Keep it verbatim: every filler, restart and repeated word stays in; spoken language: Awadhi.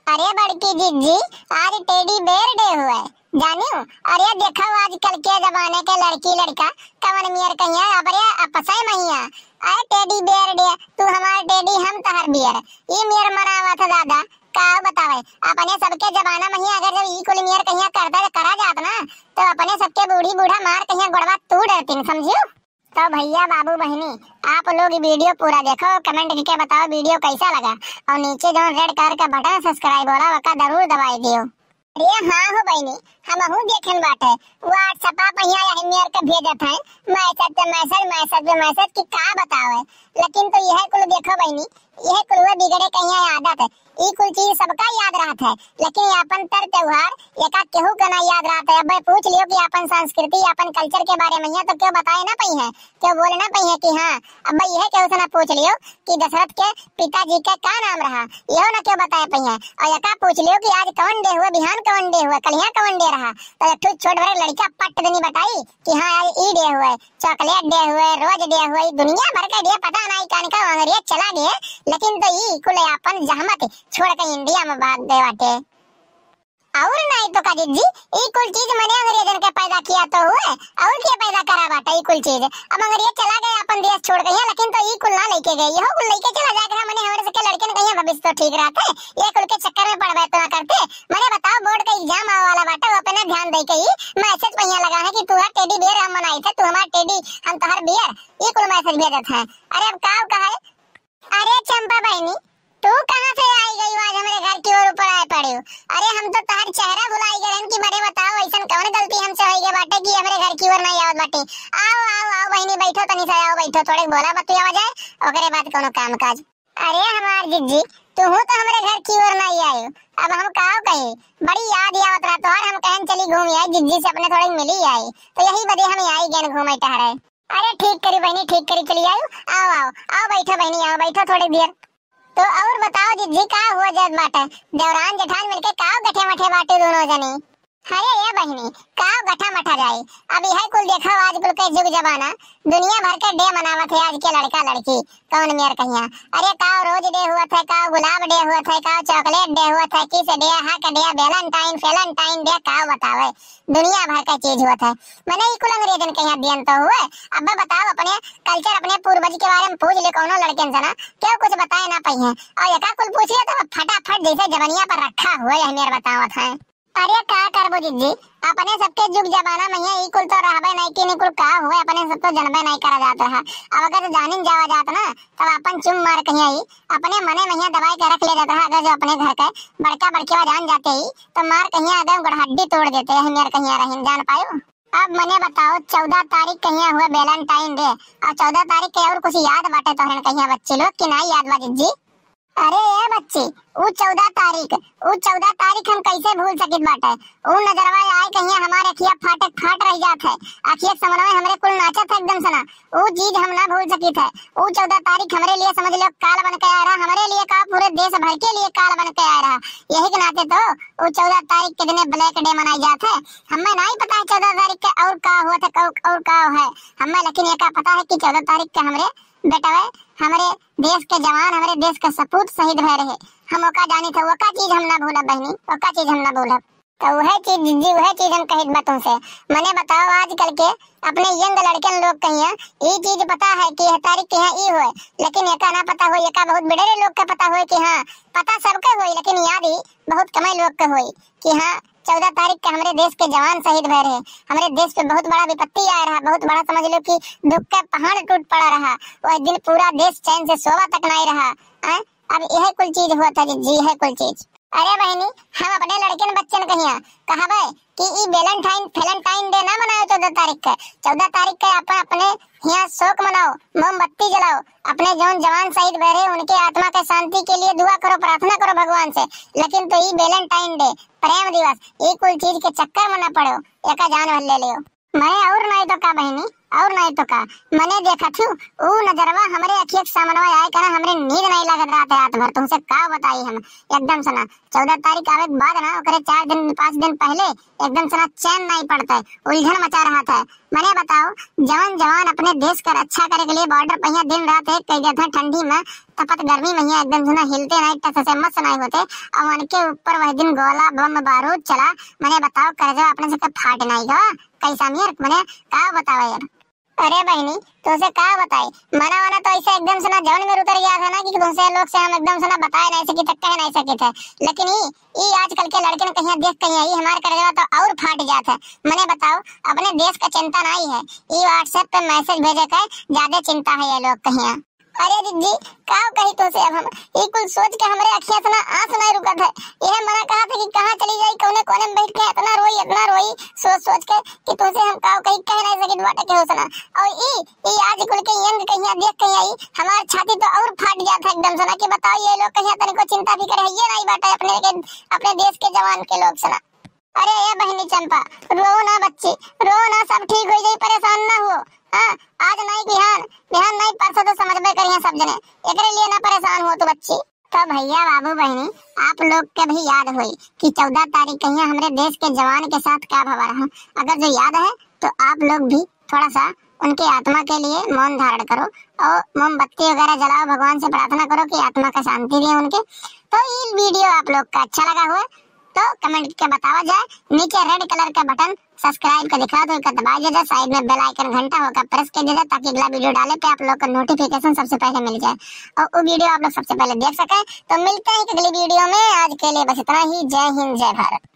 अरे बड़की जिज्जी, आज teddy bear day हुए, जानियो? अरे देखो आजकल के जमाने के लड़की लड़का कवन मेर कहिया, अबरे अपसै महिया। अरे teddy bear day, तू हमार teddy, हम तहर bear, ई मेर मनावत है दादा। का बतावे, अपने सबके जमाना महिया अगर जब ई कुल मेर कहिया करता करा जात ना, तो अपने सबके बूढ़ी बूढ़ा मार कहिया गोड़वा तोड़ देतीन, समझियो? तो भैया, बाबू, बहिनी, आप लोग video पूरा देखो, comment करके बताओ video कैसा लगा, और नीचे जौन red colour का button subscribe वाला, ओका जरूर दबाई दियो। अरे हाँ हो बहिनी, हमहू देखन बाटे, WhatsApp पे यहाँ यही मेर के भेजत हैं message पे message, message पे message कि का बतावे। लेकिन तो यह कुल देखो बहिनी, यह कुल वो बिगड़े कहिया आदत है। ई कुल चीज सबका याद रहत है, लेकिन ये अपन तर त्योहार एका केहू के ना याद रहत है। अब पूछ लियो कि अपन संस्कृति, अपन culture के बारे में यहाँ तो क्यों बताए ना पई है, क्यों बोले ना पई है कि हाँ, अब यह केहू से ना पूछ लियो कि दशरथ के पिताजी के का नाम रहा, यहो ना क्यों बताए पई है। और एका पूछ लियो कि आज कौन day हुए, बिहान कौन day हुए, कलिया कौन day रहा, तो एक ठो छोट भरे लड़का पट देनी बताई कि हाँ आज ई day हुए, chocolate day हुए, rose day हुए, ई दुनिया भर के day पता नाई कान का अंग्रेज चला गए, लेकिन तो ई कुल अपन जहमत छोड़ के India में भाग गए बाटे। और नाई तो का जिज्जी, ई कुल चीज मने अंग्रेजन के पैदा किया तो हुए, और के पैदा करा बाटे ई कुल चीज? अब अंग्रेज चला गए अपन देश छोड़ के यहाँ, लेकिन तो ई कुल ना लेके गए, यहो कुल लेके चला जाए, मने हमरे सबके लड़कन के यहाँ भविष्य तो ठीक रहते, ये कुल के चक्कर में पड़बे तो ना करते। मने बताओ, board का exam आवे वाला बाटे, वो पे ना ध्यान दे के ही message पहिया लगा है कि तू है teddy bear, हम मनाई थे, तू हमार teddy, हम तोहर bear, ई कुल message भेजत है। अरे अब का कहे? अरे चंपा बहिनी, तू कहाँ से आई गई आज हमरे घर की ओर ऊपर आए पड़े हो? अरे हम तो तोहर चेहरा भुलाई गए रहन कि मने बताओ, ऐसन कौन गलती हमसे होई गए बाटे कि हमरे घर की ओर नहीं आवत बाटे? आओ, आओ, आओ बहिनी, बैठो तनी सा, आओ बैठो, थोड़े बोला बतियावा जाए, ओकरे बाद कोनो काम काज। अरे हमार जिज्जी, तुहू तो हमरे घर की ओर नहीं आयो, अब हम काव कही, बड़ी याद आवत रहा तोहार, हम कहन चली घूम आई जिज्जी से, अपने थोड़े मिली आई, तो यही बदे हम आई गेन घूमे टहरे। अरे ठीक करी बहिनी, ठीक करी, चली आयो, आओ, आओ, आओ बैठो बहिनी, आओ बैठो थोड़ी देर। तो और बताओ जिज्जी, का हुआ जात बाटे? देवरान जेठान मिलके काव गठे मठे बाटे दोनों जने? अरे ए बहिनी, काव गठा मठा जाई, अब यह कुल देखा आज कुल के जुग जमाना, दुनिया भर के day मनावत है आज के लड़का लड़की, कौन मेर कहिया। अरे काव rose day हुआ था, काव गुलाब day हुआ था, काव chocolate day हुआ था, kiss day, hug day, valentine, valentine day, काव बतावे, दुनिया भर का चीज हुआ था। मने ई कुल अंग्रेजन के यहाँ दियन तो हुए। अब बताओ, अपने culture, अपने पूर्वज के बारे में पूछ ले कौनो लड़कन से ना, क्यों कुछ बताए ना पई है। और एका कुल पूछ ले तो फटाफट जैसे जवनिया पर रखा हुए, यह मेर बतावत है। अरे का करबो जिज्जी, अपने सबके जुग जमाना में ये ई कुल तो रहबे नहीं कि ई कुल का हुए, अपने सब तो जनबे नहीं करा जात रहा। अब अगर जानिन जावा जात ना, तब अपन चुम मार कहिया ही अपने मने में यहाँ दबाई के रख ले जात रहा। अगर जो अपने घर के बड़का बड़के जान जाते ही, तो मार कहिया एकदम गोड़ हड्डी तोड़ देते, यही मेर कहिया रहीन, जान पायो। अब मने बताओ, चौदह तारीख कहिया हुआ valentine day, और चौदह तारीख के और कुछ याद बाटे तोहरन कहिया बच्ची लोग कि ना याद बा जिज्जी? अरे ए बच्ची, उ चौदह तारीख, उ चौदह तारीख हम कैसे भूल सकित बाटे? उ नजरवा आए कहिया हमारे अखिया फाटे फाट रह जात है, अखिया समनवा हमरे कुल नाचत है एकदम सना। उ चीज हम ना भूल सकित है। उ चौदह तारीख हमरे लिए समझ लो काल बन के आया रहा, हमरे लिए का पूरे देश भर के लिए काल बन के आया रहा। यही के नाते तो उ चौदह तारीख के दिने black day मनाई जात है। हमें नहीं पता है चौदह तारीख के और का हुआ था, और, और का है हमें, लेकिन ये का पता है कि चौदह तारीख के हमरे बेटवे, हमरे देश के जवान, हमरे देश के सपूत शहीद भय रहे। हम ओका जानी थे, ओका चीज हम ना भूलब बहिनी, ओका चीज हम ना भूलब। तो वह चीज जिज्जी, वह चीज हम कहित बा तुमसे। मने बताओ, आजकल के अपने young लड़कन लोग कहिया ई चीज पता है कि यह तारीख के यहाँ ई होए, लेकिन एका ना पता होए, एका बहुत बिड़रे लोग के पता होए कि हाँ, पता सबके होए, लेकिन याद ही बहुत कमे लोग के होए कि हाँ, चौदह तारीख के हमरे देश के जवान शहीद भय रहे, हमरे देश पे बहुत बड़ा विपत्ति आया रहा, बहुत बड़ा समझ लो कि दुख का पहाड़ टूट पड़ा रहा। वह दिन पूरा देश चैन से सोवा तक नहीं रहा। हैं? अब यह कुल चीज हुआ था जी, यह कुल चीज। अरे बहिनी, हम अपने लड़कन बच्चन कहिया कहबे कि ई valentine, valentine day ना मनाओ चौदह तारीख के। चौदह तारीख के अपन अपने यहाँ शोक मनाओ, मोमबत्ती जलाओ, अपने जौन जवान शहीद भय रहे उनके आत्मा के शांति के लिए दुआ करो, प्रार्थना करो भगवान से। लेकिन तो ई valentine day, प्रेम दिवस, ई कुल चीज के चक्कर में ना पड़ो, एका जान भर ले लियो। मैं और नहीं तो का बहिनी, और नहीं तो का, मने देखत हूँ, ऊ नजरवा हमरे अखिया के सामनवा आए का ना, हमरे नींद नहीं लागत रहत है रात भर। तुमसे का बताई हम, एकदम से ना, चौदह तारीख आवे के बाद ना, ओकरे चार दिन, पाँच दिन पहले एकदम से ना चैन नहीं पड़ता है, उलझन मचा रहत है। मने बताओ, जवान जवान अपने देश का रक्षा करे के लिए बॉर्डर पहिया दिन रात एक कई देत हैं, ठंडी में तपत गर्मी में हियाँ एकदम से ना हिलते नहीं, टस से मस नहीं होते। और उनके ऊपर वह दिन गोला बम बारूद चला, मने बताओ, करजवा अपने से के फाट नहीं गवा, कैसा मेर, मने का बतावे अब। अरे बहिनी, तुमसे का बताई, मना वना तो ऐसे एकदम से ना जवन में उतर गया था ना कि तुमसे लोग से हम एकदम से ना बताए नहीं सकी थे, कह नहीं सकी थे। लेकिन ई, ई आजकल के लड़के ने कहीं देख कहीं, ई हमार करजवा तो और फाट जात है। मने बताओ, अपने देश का चिंता नहीं है, ई WhatsApp पे मैसेज भेजे के ज्यादा चिंता है ये लोग कहीं। अरे दीदी, का कही तुमसे अब हम, ई कुल सोच के हमरे अखियाँ से ना आंसू नहीं रुकत है। यह मना कहा था कि कहाँ चली जाई, कौने कोने में बैठ के इतना रोई, इतना रोई, सोच सोच के कि तुमसे हम का कही, कह नहीं सकित बाटे केहू से ना। और ई, ई आज कुल के यंग कहिया देख कहिया ई हमार छाती तो और फाट जात है एकदम से ना कि बताओ, ये लोग कहिया तनिको चिंता फिकर है ये नहीं बाटे अपने के, अपने देश के जवान के लोग से ना। अरे ए बहिनी चंपा, रो ना बच्ची, रो ना, सब ठीक हो जाई, परेशान ना हो। हाँ, आज नहीं बिहान, बिहान नहीं परसों तो समझबे करिए सब जने, एकरे लिए ना परेशान हो तू बच्ची। तो भैया बाबू बहिनी, आप लोग के भी याद होई कि चौदह तारीख कहिया हमरे देश के जवान के साथ का भवा रहा। अगर जो याद है तो आप लोग भी थोड़ा सा उनके आत्मा के लिए मौन धारण करो और मोमबत्ती वगैरह जलाओ, भगवान से प्रार्थना करो कि आत्मा का शांति दे उनके। तो ये वीडियो आप लोग का अच्छा लगा हुआ तो कमेंट के बतावा जाए, नीचे रेड कलर का बटन सब्सक्राइब का दिखा दो, का दबा दीजिए, साइड में बेल आइकन घंटा होगा प्रेस कर दीजिए, ताकि अगला वीडियो डाले पे आप लोग का नोटिफिकेशन सबसे पहले मिल जाए और वो वीडियो आप लोग सबसे पहले देख सकें। तो मिलते हैं एक अगली वीडियो में, आज के लिए बस इतना ही। जय हिंद, जय भारत।